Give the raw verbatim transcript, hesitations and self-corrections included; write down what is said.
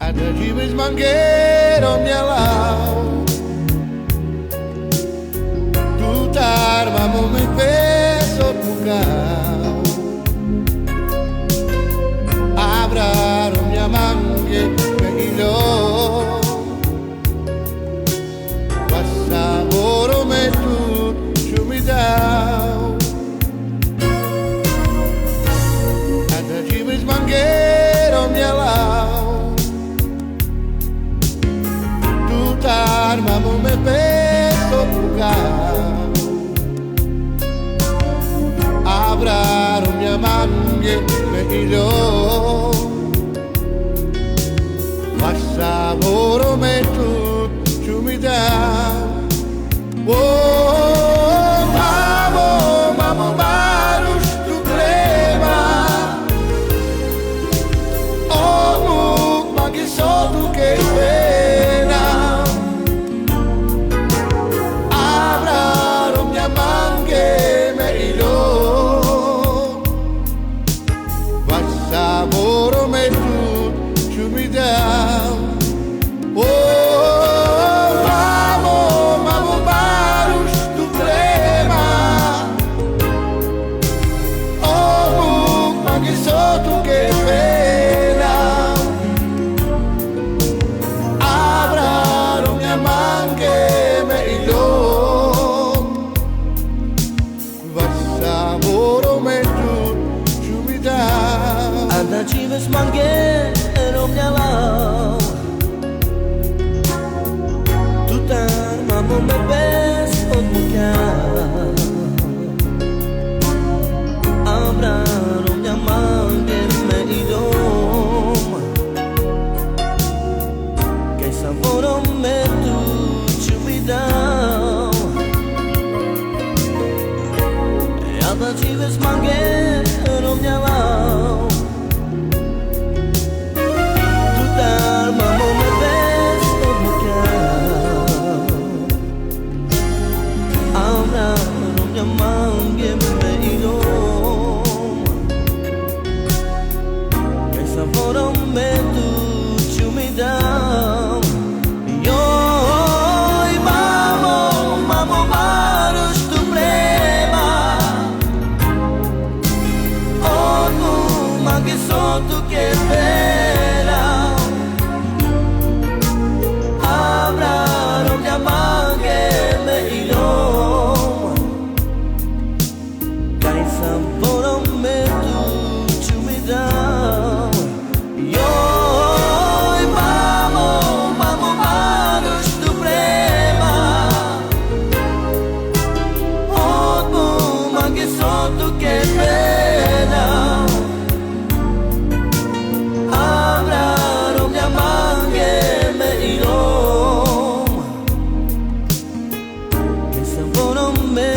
Adha jibis mangee romnya lao, tutar mamo me peso pukao. Abra romnya mangee me ilo. Wasa boro me tut chumidao. Adha jibis mangee romnya lao, tutar mamo me peso pukao. Abra romnya mangee me ilo. Wasa boro me tut chumidao. O mamo, mamo, marus tu plema. O muk mangee so tu ke pena. Abra romnya mangee me ilo. Wasa boro me tut chumidao. O mamo, mamo, marus tu plema. O muk mangee so tu ke pena. Abra romnya mangee me ilo. Wasa boro me tut chumidao. Adha jibis mangee romnya lao, tutar mamo me peso pukao. Abra romnya mangee me ilo. Kaisa boro me tut chumidao. Adha jibis mangee romnya lao, tutar mamo me peso pukao. Abra romnya mangee me ilo. Kaisa boro me tut chumidao. Yo, mamo, mamo, marus tu plema. O muk mangee so tu ke pena. Abra romnya mangee me ilo. Kaisa boro me tut chumidao. Yo, mamo, mamo, marus tu plema. O muk mangee so tu ke pena. Abra romnya mangee me ilo. Kaisa boro me